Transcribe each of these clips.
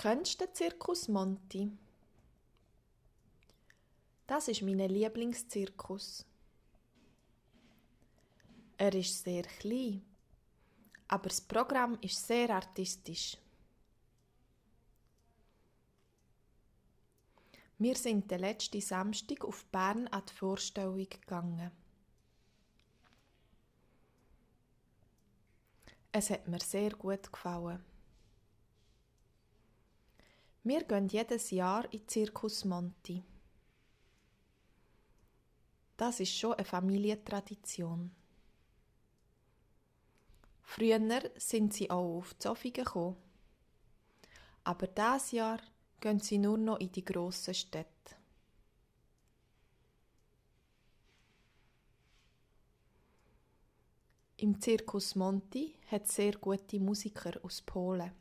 Kennst du den Zirkus Monti? Das ist mein Lieblingszirkus. Er ist sehr klein, aber das Programm ist sehr artistisch. Wir sind den letzten Samstag auf Bern an die Vorstellung gegangen. Es hat mir sehr gut gefallen. Wir gehen jedes Jahr in den Zirkus Monti. Das ist schon eine Familientradition. Früher sind sie auch auf Zofingen gekommen. Aber dieses Jahr gehen sie nur noch in die grossen Städte. Im Zirkus Monti hat es sehr gute Musiker aus Polen.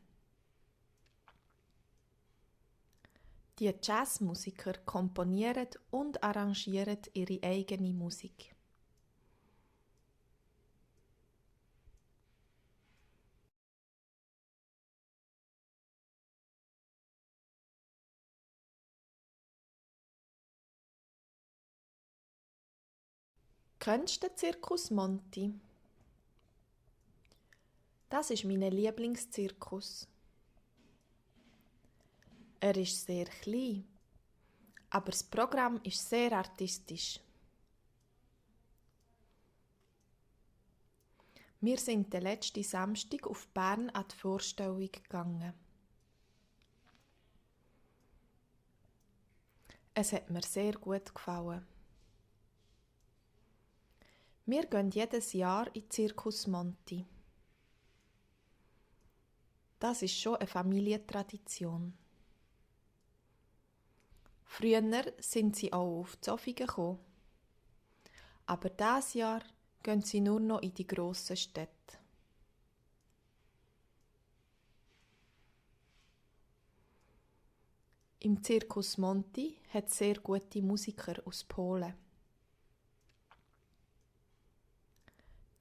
Die Jazzmusiker komponieren und arrangieren ihre eigene Musik. Kennst du den Zirkus Monti? Das ist mein Lieblingszirkus. Er ist sehr klein, aber das Programm ist sehr artistisch. Wir sind den letzten Samstag auf Bern an die Vorstellung gegangen. Es hat mir sehr gut gefallen. Wir gehen jedes Jahr in den Zirkus Monti. Das ist schon eine Familientradition. Früher sind sie auch auf Zofingen gekommen. Aber dieses Jahr gehen sie nur noch in die grossen Städte. Im Zirkus Monti hat es sehr gute Musiker aus Polen.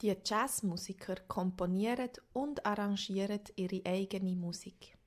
Die Jazzmusiker komponieren und arrangieren ihre eigene Musik.